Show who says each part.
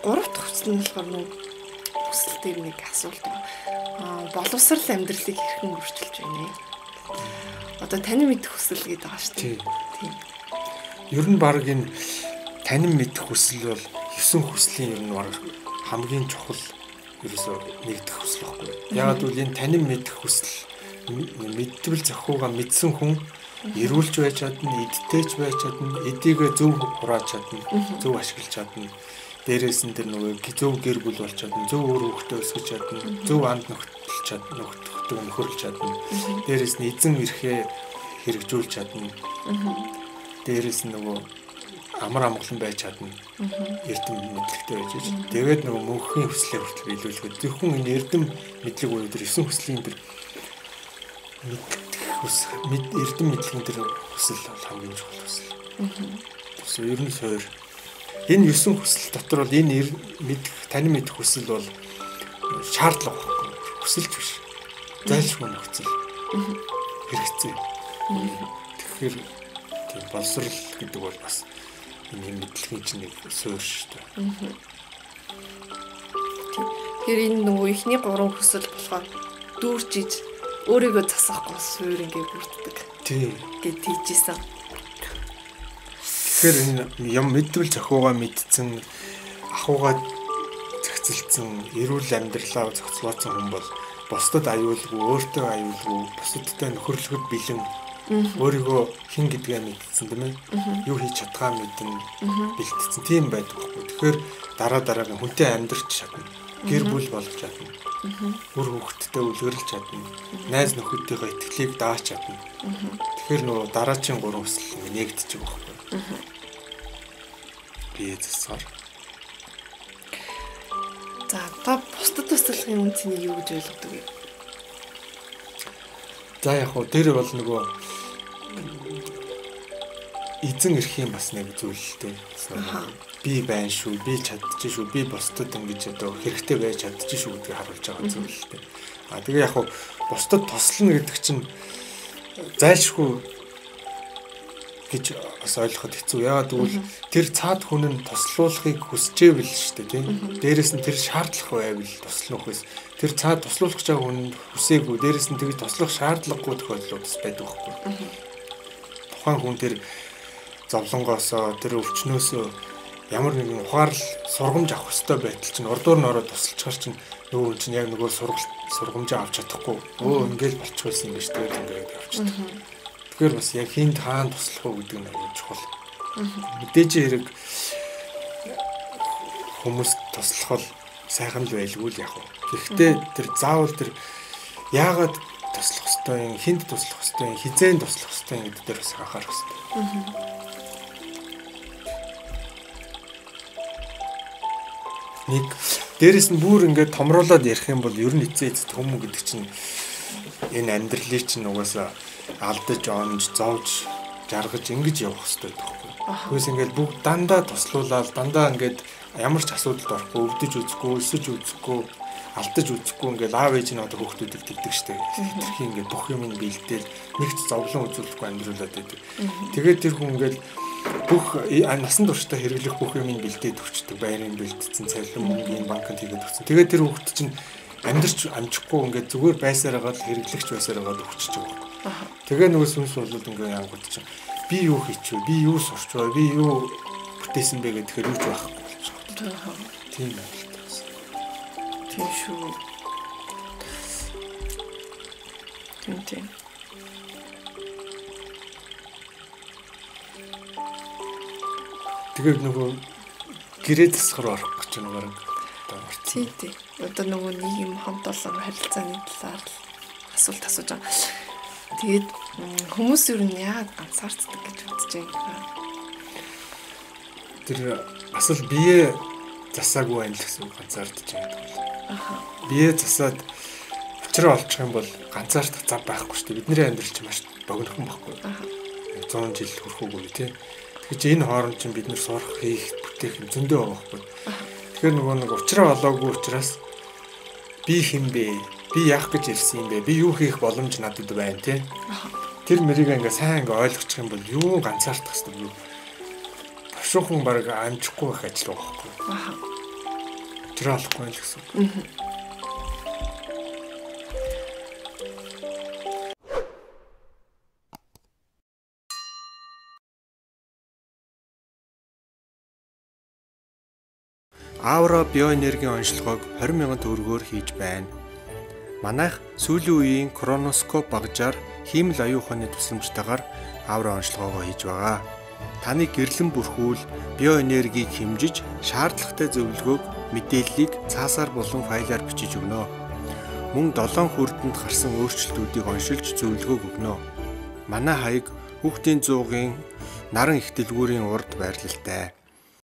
Speaker 1: Гурав дахь хүсэл нь болохоор нөгөө хүсэл дээр нэг асуулт байна. Боловсрал амьдралыг хэрхэн өөрчилж байна вэ? Одоо танин мэдэх хүсэл гэдэг байгаа шүү дээ. Тийм.
Speaker 2: Ер нь баг энэ танин мэдэх хүсэл бол 9 хүслийн ер нь баг хамгийн чухал ерөөсөө нэгдэх хүсэл байхгүй. Яагаад гэвэл энэ танин мэдэх хүсэл мэдвэл зохиугаа мэдсэн хүн эрүүлж байж чадна, эдтэйч байж чадна, эдийгээ зөв хурааж чадна, зөв ашиглаж чадна. Дээрээс нь тэр нөгөө зөв гэр бүл болж чадна, зөв үр хөвгтөө өсгөж чадна, зөв анд нөхөрлөж чадна, нөхөрлөж чадна. Дээрээс нь эзэн эрхээ хэрэгжүүлж чадна. Дээрээс нь нөгөө амар амгалан байж чадна. Эрдэм мэдлэгтэй байж ич. Тэгээд нөгөө мөнхийн хүслээ хүртэл биелүүлэхэд зөвхөн энэ эрдэм мэдлэг буюу тэр 9 хүслийн тэр эрдэм мэдлэгийн тэр хүсэл бол хамгийн чухал хүсэл. Тэгсэн ер нь суур. Энэ 9 хүсэл дотор бол энэ мэдэх, танин мэдэх хүсэл бол шаардлага байхгүй. Хүсэлч биш. Зайлшгүй нөхцөл. Хэрэгцээ. Тэгэхээр тийм боловсрал гэдэг бол бас энэ мэдлэгийн чинь нэг суур шүү дээ.
Speaker 1: Тэгэхээр энэ нөгөө эхний 3 хүсэл болохоор дүүрчиж өөрийгөө засахгүй суур ингээ бүрддэг.
Speaker 2: Тийм.
Speaker 1: Гэт тийжсэн.
Speaker 2: Тэгэхээр энэ юм мэдвэл зохиугаа мэдсэн, ахуйгаа зохицолцсон, эрүүл амьдралаа зохицлооцсон хүн бол бусдад аюулгүй, өөртөө аюулгүй, бусадтай нөхөрлөхөд бэлэн, өөрийгөө хэн гэдгээ мэдсэн, тийм ээ. Юу хийж чадхаа мэдэн, бэлтцсэн тийм байдаг байхгүй. Тэгэхээр дараа дараагийн хүнтэй амьдрч чадна. Гэр бүл болж чадна. Үр хөвгттэй үлгэрлж чадна. Найз нөхөдийнхөө итгэлийг дааж чадна. Тэгэхээр нөгөө дараачийн 3 хүсэл ингээ нэгдчих байхгүй. Бие засаар.
Speaker 1: За та бусдад туслахын үн цэнийг юу гэж ойлгодог вэ?
Speaker 2: За яг хуу тэр бол нөгөө эзэн эрхийн бас нэг зүйл л дээ. Би байна шүү, би чадчих шүү, би бусдад ингэж одоо хэрэгтэй байж чадчих шүү гэдгийг харуулж байгаа зүйл л дээ. А тэгээ яг хуу бусдад туслана гэдэг чинь зайлшгүй гэж бас ойлгоход хэцүү. Яагаад гэвэл тэр цаад хүн нь туслуулахыг хүсчээвэл шүү дээ, тийм. Дээрээс нь тэр шаардлага байвал туслах үхээс тэр цаад туслуулах гэж байгаа хүн хүсээгүй, дээрээс нь тэгж туслах шаардлагагүй тохиолдлууд бас байдаг байхгүй. Тухайн хүн тэр зовлонгоосоо, тэр өвчнөөсөө ямар нэгэн ухаарл сургамж авах ёстой байтал чинь урдуур нь ороод тусалчихар чинь нөгөө хүн чинь яг нөгөө сургамжаа авч чадахгүй. Өө ингээл болчих байсан юм биш тэгэл ингээд явчихдаг. Тэгэхээр бас яг хинт хаан туслах уу гэдэг нь аюул чухал. Мэдээж хэрэг хүмүүс туслах бол сайхан л байлгүй л яг уу. Гэхдээ тэр заавал тэр яагаад туслах ёстой юм, хинт туслах ёстой юм, хизээн туслах ёстой юм гэдэг дээр бас анхаарах ёстой. Нэг дээрэс нь бүр ингээд томруулаад ярих юм бол ер нь эцээ эцэд хүмүү гэдэг чинь энэ амьдралыг чинь угаасаа алдаж, онж, зовж, жаргаж ингэж явах хэрэгтэй байхгүй. Тэгээс ингээд бүгд дандаа туслуулаад, дандаа ингээд ямар ч асуудалд орохгүй, өвдөж үзэхгүй, өсөж үзэхгүй, алдаж үзэхгүй ингээд аав ээж нь одоо хүүхдүүдийг тэгдэг штеп. Хэтэрхий ингээд бүх юм нь бэлдээл нэгт зовлон үзүүлэхгүй амьдруулад байдаг. Тэгээд тэр хүн ингээд бүх насан туршдаа хэрэглэх бүх юмыг бэлдээд өгчдөг. Байрын бэлдсэн, цалин мөнгөний банкнд хийгээд өгсөн. Тэгээд тэр хүүхд чинь амьдарч амжихгүй ингээд зүгээр байсаар байгаа л хэрэглэгч байсаар байгаа л өгчөж байгаа байхгүй. Тэгээ нөгөө сүнс болоод ингээд янгууд чинь би юу хийчихв, би юу сурчваа, би юу бүтээсэн бэ гэхээр юу ч байхгүй болчих. Тийм байдалтай бас.
Speaker 1: Тийм шүү. Тийм тийм.
Speaker 2: Тэгээд нөгөө гэрээ засахаар орох гэж байна бараг.
Speaker 1: Тийм тийм. Одоо нөгөө нийгэм хамт олон харилцааны талаар асуулт асууж байгаа. Тэгээд хүмүүс ер нь яагаад ганцаарддаг гэж бодож байгаа юм.
Speaker 2: Тэр бас л бие засаагүй байна л гэсэн үг ганцаардж байгаа гэдэг бол.
Speaker 1: Аха.
Speaker 2: Бие засаад учраа олчих юм бол ганцаардах зав байхгүй шүү дээ. Бидний амьдрал чинь маш богинохон байхгүй.
Speaker 1: Аха.
Speaker 2: 100 жил хүрэхүүгүй тий. Тэгэхээр энэ хооронд чинь бид нэр сурах, хийх, бүтээх юм зөндөө байгаа байхгүй. Тэгэхээр нөгөө нэг учраа олоогүй учраас би хэн бэ? Би яах гэж ирсэн юм бэ? Би юу хийх боломж надад байна тий? Тэр мэрийг ингээ сайн ингээ ойлгочих юм бол юу ганцаардах хэвээр юу? Товшуухан баг амжихгүй байх ажил байгаа байхгүй.
Speaker 1: Аха.
Speaker 2: Учраа олохгүй л гэсэн үг. Аура биоэнергийн онцлогоог 20,000 төгрөгөөр хийж байна. Манайх сүүлийн үеийн кроноскоп багжаар хиймэл оюун ухааны тусламжтайгаар аура онцлогоогоо хийж байгаа. Таны гэрлэн бүрхүүл биоэнергийг хэмжиж шаардлагатай зөвлөгөөг мэдээллийг цаасаар болон файлаар бичиж өгнө. Мөн 7 хүрдэнд гарсан өөрчлөлтүүдийг оншилж зөвлөгөөг өгнө. Манай хаяг хүүхдийн зуугийн наран их дэлгүүрийн урд байрлалтай.